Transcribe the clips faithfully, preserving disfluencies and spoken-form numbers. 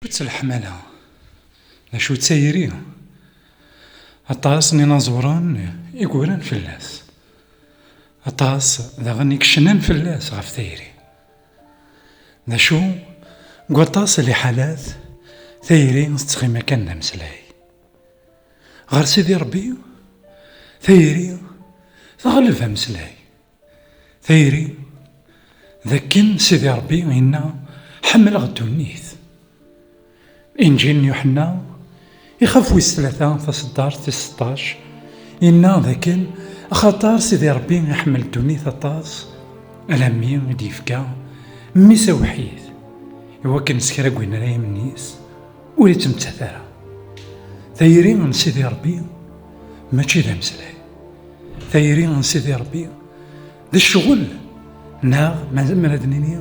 Tt leḥmala, d acu d tayri? Aṭas n inaẓuren i yegran fell-as, aṭas daɣen i yecnan fell-as ɣef tayri. D acu, deg waṭas n liḥalat, tayri tettɣima kan d ameslay. Ɣer Sidi Ṛebbi, tayri teɣleb ameslay. Tayri, d akken Sidi Ṛebbi yenna: "Ḥemmleɣ ddunit." Inǧil n Yuḥenna, ixef wis tlata, taṣeddart tis seṭṭac, yenna d akken: "Axaṭer Sidi Ṛebbi iḥemmel ddunit aṭas, alammi i d-yefka Mmi-s awḥid, iwakken s kra n win ara yemnis, ur yettmettat ara." Tayri n Sidi Ṛebbi mačči d ameslay. Tayri n Sidi Ṛebbi d ccɣel, neɣ ma zemmer ad nini,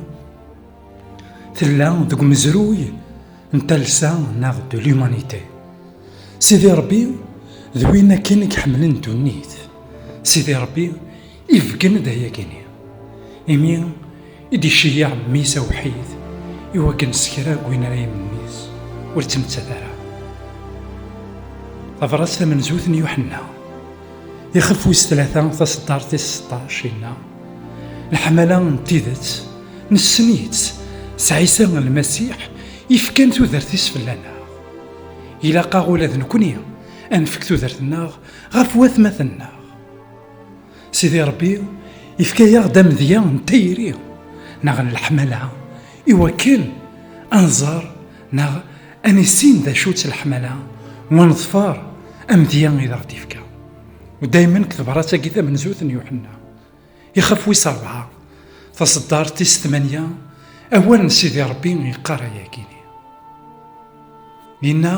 tella deg umezruy n talsa neɣ de l'humanité. Sidi Ṛebbi d win akken i iḥemmlen ddunit. Sidi Ṛebbi ibeggen-d ayagi-nni. Imi i d-iceyyeɛ Mmi-s awḥid, iwakken s kra n win ara yemnis, ur yettmettat ara. Tabrat tamenzut n Yuḥenna, ixef wis tlata, taṣeddart tis seṭṭac, yenna: "Leḥmala n tidet, nessen-itt, s Ɛisa Lmasiḥ yefkan tudert-is fell-aneɣ. Ilaq-aɣ ula d nekni ad nefk tudert-nneɣ ɣef watmaten-nneɣ." Sidi Ṛebbi yefka-yaɣ-d amedya n tayri neɣ n leḥmala, iwakken ad nẓer neɣ ad nissin d acu-tt leḥmala, u ad neḍfer amedya i d-aɣ-d-ifka. U daymen deg tebrat-agi tamenzut n Yuḥenna, ixef wis ṛebɛa, taṣeddart tis tmanya, awal n Sidi Ṛebbi yeqqar ayagi-nni. Yenna: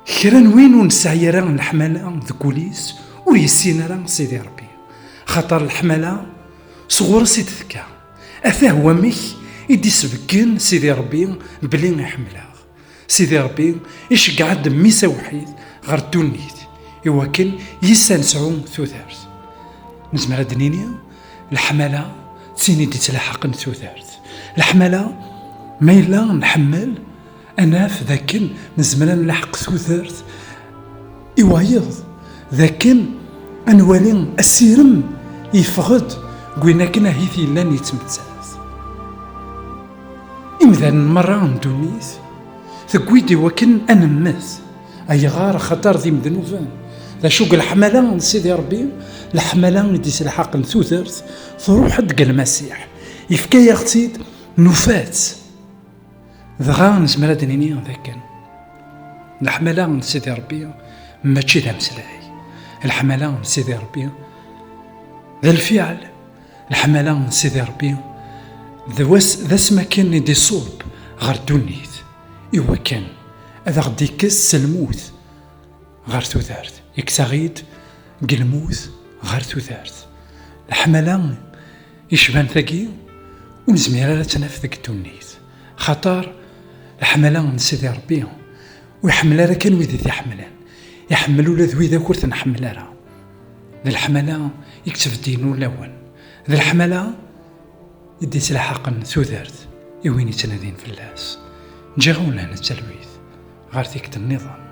"Kra n win ur nesɛi ara leḥmala deg wul-is, ur yessin ara Sidi Ṛebbi, xaṭer leḥmala sɣur-s i d-tekka. Atah wamek i d-isbeggen Sidi Ṛebbi belli iḥemmel-aɣ." Sidi Ṛebbi iceggeɛ-d Mmi-s awḥid ɣer ddunit, iwakken yis-s ad nesɛu tudert. Nezmer ad d-nini, leḥmala d tin i d-ittlaḥaqen tudert. Leḥmala, ma yella nḥemmel, ad naf d akken nezmer ad nlaḥeq tudert i wayeḍ, d akken ad nwali asirem yeffeɣ-d deg win akken ahit yellan yettmettat. Imdanen merra n ddunit tewwi-d i wakken ad nemmet. Ayɣer? Axaṭer d imednuben. D acu deg leḥmala n Sidi Ṛebbi? Leḥmala i d-iselḥaqen tudert, truḥ-d deg Lmasiḥ. Yefka-yaɣ-tt-id, nufa-tt. Dɣa nezmer ad d-nini d akken leḥmala n Sidi Ṛebbi mačči d ameslay. Leḥmala n Sidi Ṛebbi d lfiɛl. Leḥmala n Sidi Ṛebbi d was-, d asmi akken i d-iṣubb ɣer ddunit, iwakken ad aɣ-d-ikkes s lmut ɣer tudert. Ikkes-aɣ-id deg lmut ɣer tudert. Leḥmala icban tagi ur nezmir ara ad tt-naf deg ddunit, xaṭer leḥmala n Sidi Ṛebbi ur iḥemmel ara kan wid i t-iḥemmlen, iḥemmel ula d widak ur t-nḥemmel ara. D leḥmala i yettbeddin ulawen, d leḥmala i d-ittlaḥaqen tudert i win yettnadin fell-as. Ǧǧiɣ-awen lehna d talwit ɣer tikkelt nniḍen.